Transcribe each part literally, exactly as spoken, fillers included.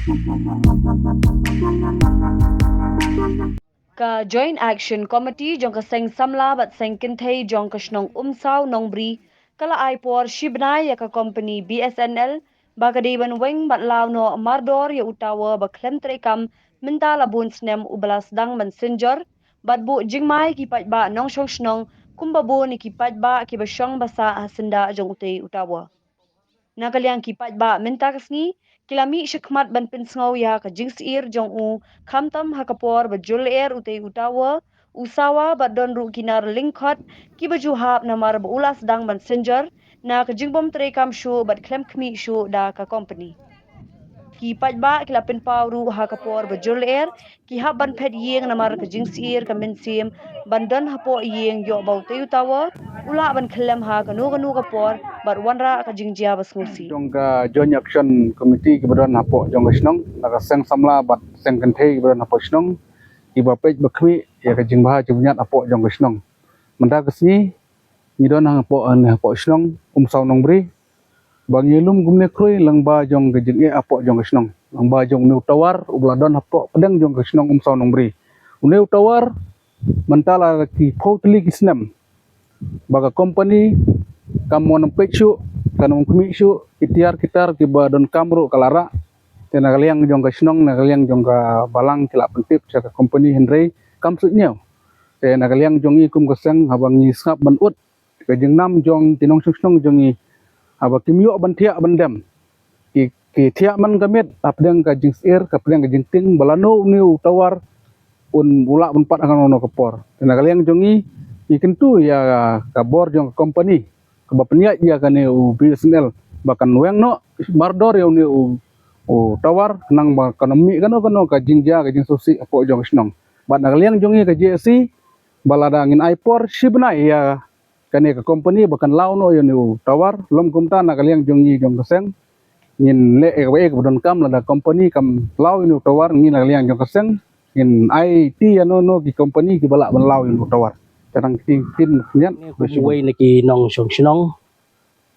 Ka Joint Action Committee jong ka seng samla bad seng kynthei jong ka shnong Umsaw Nongbri ka la ai por shi bnai ïa ka company B S N L ba ka dei ban weng bad law noh mardor ïa u tower ba khlem treikam mynta la bun snem uba la sdang ban synjor, bad buh jingmai ki paidbah nongshong shnong kumba bun ïa ki paidbah kiba shong ba sah ha syndah jong utei u tower. Na ka liang ki paidbah mynta ka sngi ki la mih shakhmat ban pynsngew ïa ka jingsyier jong u, khamtam ha ka por ba jur lyer utei u tower u sawa bad don ruh ki nar lyngkhot kiba ju hap namar ba u la sdang ban synjor na ka jingbym treikam shuh bad khlem khmih shuh da ka company. Ki paidbah ki la pynpaw ruh ha ka por ba jur lyer ki hap ban phet ïing namar ka jingsyier ka mynsiem ban don hapoh ïing ïoh ba utei u tower u lah ban khyllem ha kano kano ka por bad wanrah ka jingjia ba sngewsih. Jong ka Joint Action Committee kiba don hapoh jong ka shnong, na ka seng samla bad seng kynthei kiba don hapoh shnong, kiba peit ba khmih ïa ka jingbha jingpynïaid hapoh jong ka shnong. Mynta ka sngi ngi don hapoh, hapoh shnong Umsaw Nongbri, ba ngi lum kumne khrui lyngba jong ka jingeh hapoh jong ka shnong, lyngba jong une u tower uba la don hapoh pdeng jong ka shnong Umsaw Nongbri. Une u tower mynta la ki phew tylli ki snem ba ka company kam wan peit shuh, kam wan khmih shuh, ki tiar ki tar kiba donkam ruh ka la rah. Te na ka liang jong ka shnong, na ka liang jong ka balang ki la pyntip sha ka company hynrei kam shu ñiew. Te na ka liang jong ngi kum ka seng haba ngi sngap ban ud ka jingnam jong ki nongshong shnong jong ngi, haba kim ïoh ban thiah ban dem, ki, ki thiah man ka miet hapdeng ka jingsyier, hapdeng ka jingtieng ba lano une u tower un u lah ban pat ha kano kano ka por. Te na ka liang jong ngi, ngi kyntu ïa ka bor jong ka company kaba pynïaid ïa kane u B S N L ba kan weng noh mardor ïa une u, u tower khnang ba kan ym mih kano kano ka jingjia ka jingsngewsih hapoh jong ka shnong. Bad na ka liang jong ngi ka J A C ba lada ngin ai por shi bnai ïa kane ka company ba kan law noh ïa une u tower, lym kumta na ka liang jong ngi jong ka seng ngin leh ïa kaba ïa kaba donkam, lada company kam law ïa une u tower, ngi na ka liang jong ka seng ngin aiti ïa no no ki company kiba lah ban law ïa une u tower. Te nang kin kin ñiat. Ngi kum uwei na ki nongshong shnong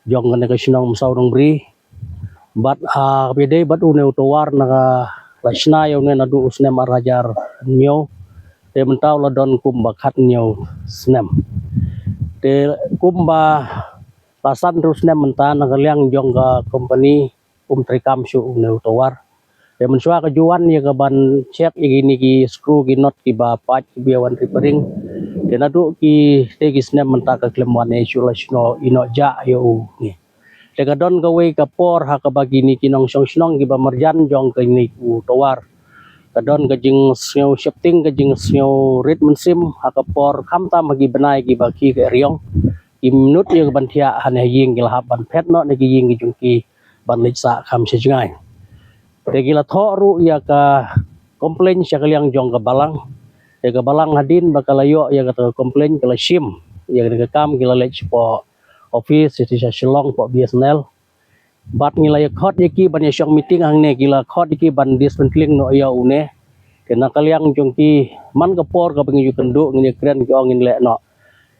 jong kane ka shnong Umsaw Nongbri, bad, ah, kaba ïadei bad une u tower na ka la shna ïa une naduh u snem ar hajar hynñiew, te mynta u la don kumba khathynñiew snem. Te kumba la san hynriew snem mynta na ka liang jong ka company um treikam shuh une u tower. Te mynshuwa ka ju wan ïa ka ban check ïa kine ki screw ki nut kiba pait kiba ïa wan repairing. Te naduh ki te ki snem mynta ka khlem wan ïa shuh la shno ïa noh jah ïa u ngi. Te ka don kawei ka por ha kaba kine ki nongshong shnong kiba marjan jong kane u tower, ka don ka jingsngew sheptieng, ka jingsngew rit mynsiem ha ka por khamtam ha ki bnai kiba ki ka eriong, ki mynta ïa ka ban thiah hane ha ïing, ki la hap ban phet noh na ki ïing ki jong ki ban leit sah kham sha jngai. Te ki la thoh ruh ïa ka complain sha ka liang jong ka balang. Te ka balang hadien ba ka la ïoh ïa kata ka complain, ka la shim ïa kane ka kam, ki la leit shapoh office sha Shillong poh B S N L. Bad ngi la ïa khot ïa ki ban ïa shong meeting hangne, ki la khot ïa ki ban dismantling noh ïa une. Te na ka liang jong ki, man ka por kaba ngi ju kynduh ngin ïa kren, ki ong ngin leh noh.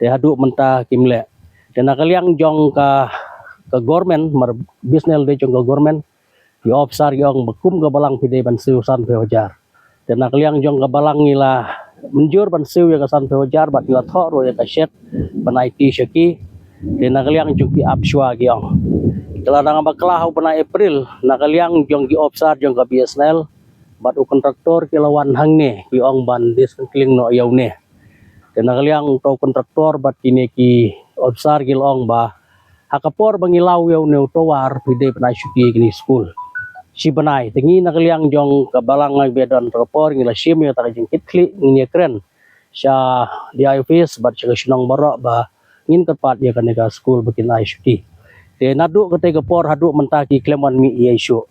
Te haduh mynta kim leh. Te na ka liang jong ka, ka government, mar B S N L dei jong ka government, ki officer ki ong ba kum ka balang phi dei ban siew sanphew hajar. Te na ka liang jong ka balang ngi la mynjur ban siew ïa ka sanphew hajar bad ngi la thoh ruh ïa ka cheque ban aiti sha ki. Te na ka liang jong ki ap shuwa, ki ong. Te lada nga bakla ha u bnai April, na ka liang jong ki officer jong ka B S N L bad u contractor ki la wan hangne, ki ong ban dismantling noh ïa une. Te na ka liang uto u contractor bad kine ki officer ki la ong ba ha ka por ba ngi law ïa une u tower phi dei ban ai shuki ïa kine ki skul. Shi bnai, te ngi na ka liang jong ka balang, ngi ba don ha ka por, ngi la shim ïa kata ka jingkitkhlieh, ngin ïa kren sha D I office bad sha ka shnong baroh ba ngin kyrpad ïa kane ka skul ba kin ai shuki. Te naduh kata ka por haduh mynta ki khlem wan mih ei ei shuh.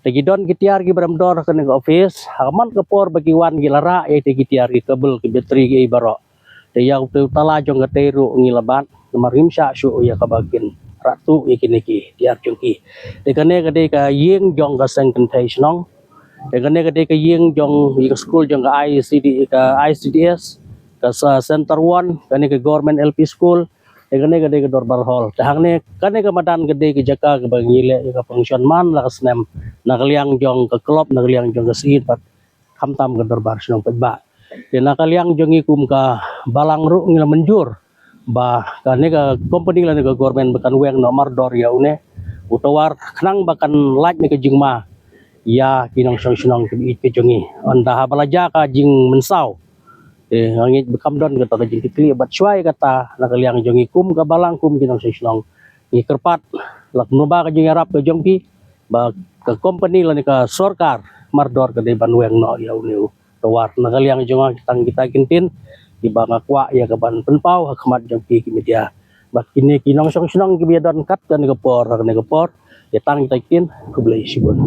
Te ki don ki tiar kiba rem dor ha kane ka office, ha ka man ka por ba ki wan ki la rah ïa te ki tiar, ki cable, ki battery, ki ei baroh. Te ïa u tala jong kata ruh ngi la bat, namar ngim shah shuh ïa kaba kin rah tuh ïa kine ki tiar jong ki. Te kane ka dei ka ïing jong ka seng kynthei shnong. Te kane ka dei ka ïing jong, ïa ka skul jong ka I C D, ka I C D S, ka sa Center One, kane ka government L P school. Te kane ka dei ka dorbar hall. Te hangne, kane ka madan ka dei ka jaka kaba ngi leh ïa ka function man la ka snem. na ka liang jong ka club, na ka liang jong ka seng bad khamtam ka dorbar shnong paidbah. Te na ka liang jong ngi kum ka balang ruh ngi la mynjur ba kane ka company lane ka government ba kan weng noh mardor ïa une u tawar khnang ba kan lait na ka jingma ïa ki nongshong shnong ki baieit ka jong ngi. Ynda haba la jia ka jingmynsaw, te nga ngeit ba kam don kata ka jingkitkhlieh bad shuwa ïa kata na ka liang jong ngi kum ka balang kum ki nongshong shnong ngi kyrpad la kumba ka jingïarap ka jong phi ba ka company lane ka sorkar mardor ka dei ban weng noh ïa une u tawar. Na ka liang jong nga tang kita ki ktien kiba nga kwah ïa ka ban pynpaw ha khmat jong phi ki media. Bad kine ki nongshong shnong kiba ïadon kat kane ka por kane ka por, ïa tang kita ki ktien. Khublei shibun.